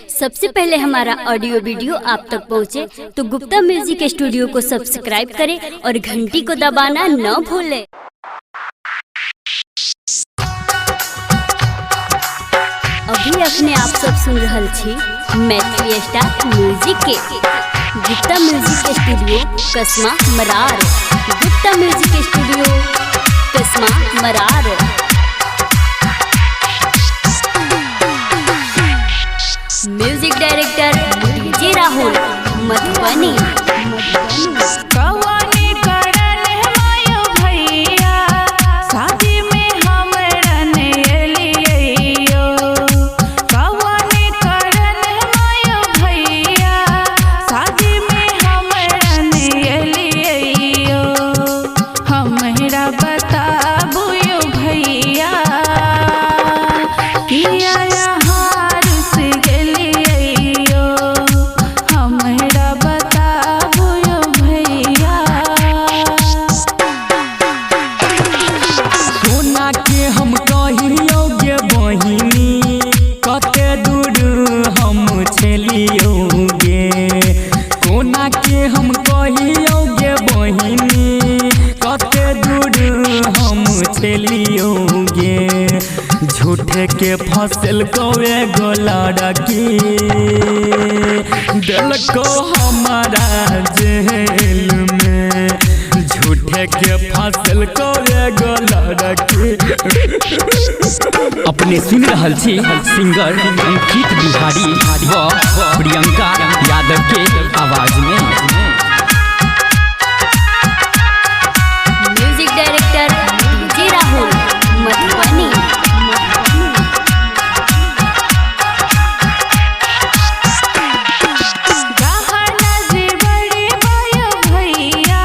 सबसे पहले हमारा ऑडियो वीडियो आप तक पहुंचे, तो गुप्ता म्यूजिक स्टूडियो को सब्सक्राइब करें और घंटी को दबाना न भूलें। अभी अपने आप सब सुन रहल छी मैथिली स्टार म्यूजिक के Gupta music studio Kasma Marar. Gupta music studio Kasma Marar. Music director DJ Rahul Madhubani. कवने करन मायो भैया शादी में हमरा ने एलियो। कवने करन मायो भैया शादी में हमरा ने एलियो। हमरा बताबू यो भैया किया हार से गेलियो। हमरा बताबू यो भैया। सोना के हम कहियो गे बहिनी कते दूर हम छेलियो गे। कोना के हम कहियो गे बहिनी कते दूर हम छेलियो गे। झूठे के फसल कौए गोला रखी दिल को हमारा जेल में। झूठे के फसल कौए गोला रखी। अपने सुन रहल छी सिंगर अंकित बिहारी व प्रियंका यादव के आवाज में। Music director DJ Rahul Madhubani. गहना जे बड़े बायो भैया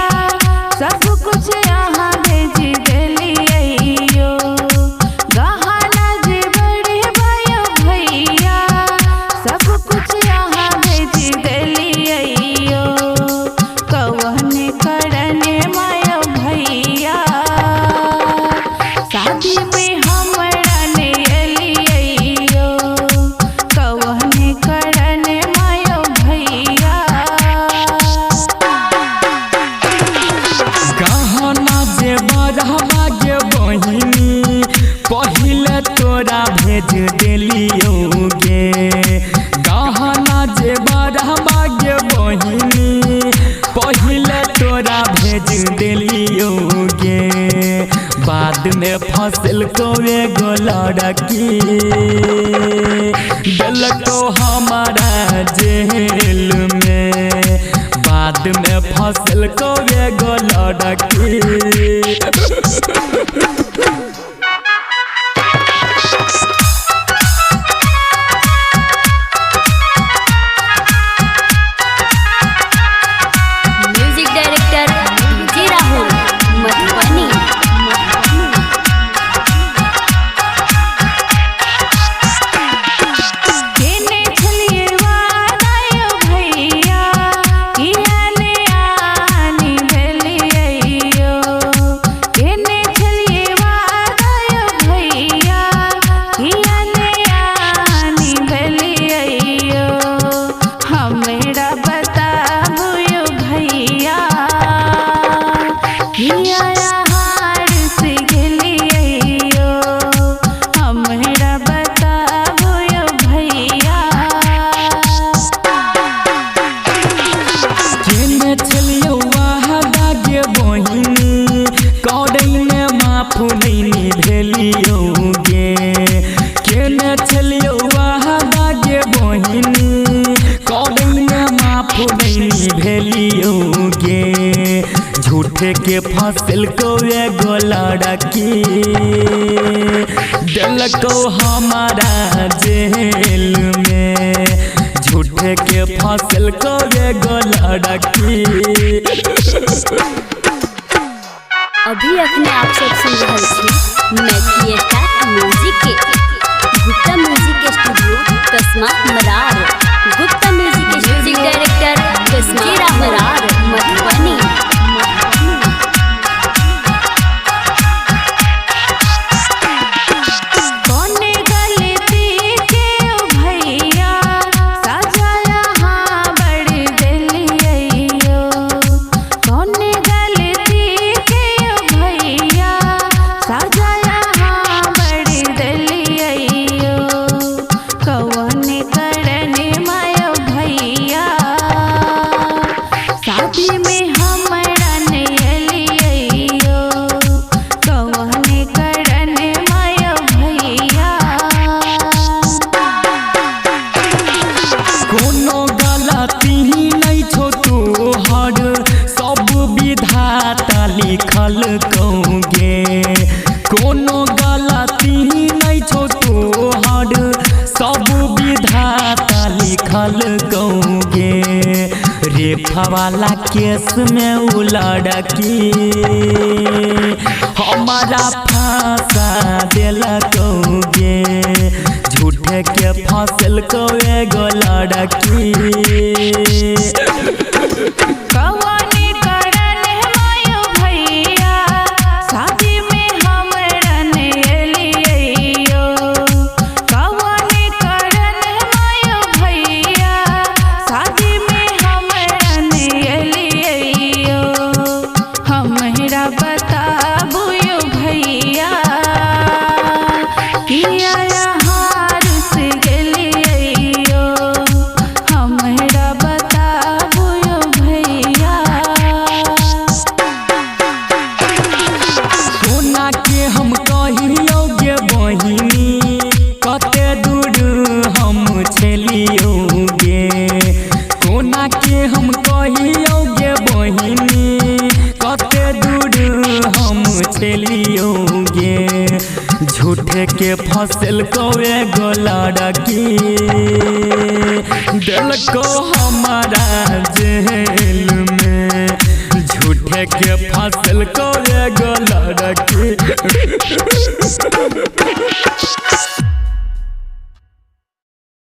सब कुछ यहाँ भेज देलियो। गहना जे बड़े बायो भैया सब कुछ यहाँ भेज देलियो। कवने करने मायो भैया शादी में हमरा ने एलियो। कवने करने मायो भैया। गहना जे बरहबा गे बहिनी पहिले तोरा भेज देलियो गे। गहना जे बरहबा गे बहिनी पहिले तोरा भेज देलियो गे। बाद में फसल कौए गोला रखी दिल को हमारा जेल में। बाद में फसल कौए गोला रखी। Music director DJ Rahul Madhubani. केने छलिए वादायो भैया किया ने आनी भेलियो। केने छलिए वादायो भैया किया ने आनी भेलियो। हमरा बताबू यो भैया किया हार से गेलियो। हमरा बताबू यो भैया। केने छलियो वादा गे बहिनी करैने माफ नैनी भेलियो गे। केने छलियो वादा गे बहिनी करैने माफ नैनी भेलियो गे। झूठे के फसल कौए गोला रखी दिल को हमारा जेल में। झूठे के फसल कौए गोला रखी। अभी अपने आप सब सुन रहल छी मैथिली स्टार म्यूजिक के Gupta music studio Kasma Marar. Gupta music music director Kasma Marar Madhubani. कौने गलती के ओ भैया दिहल गे। रेफा वाला केस में उ लड़की हमारा फांसा दिलक गे। झूठे के फसल को एगो लड़की। कवने कारण मायो भैया शादी में हमरा ने एलियो। कवने कारण मायो भैया शादी में हमरा ने एलियो। हमरा बताबू यो भैया किया हार से गेलियो। हमरा बताबू यो भैया। सोना के हम कहियो गे बहिनी कते दूर हम छलियो गे। कोना के हम कहियो गे बहिनी कते दूर हम छलियो गे। झूठे के फसल को एगो लड़की दिलको हमारा जेल में। झूठे के फसल को एगो लड़की।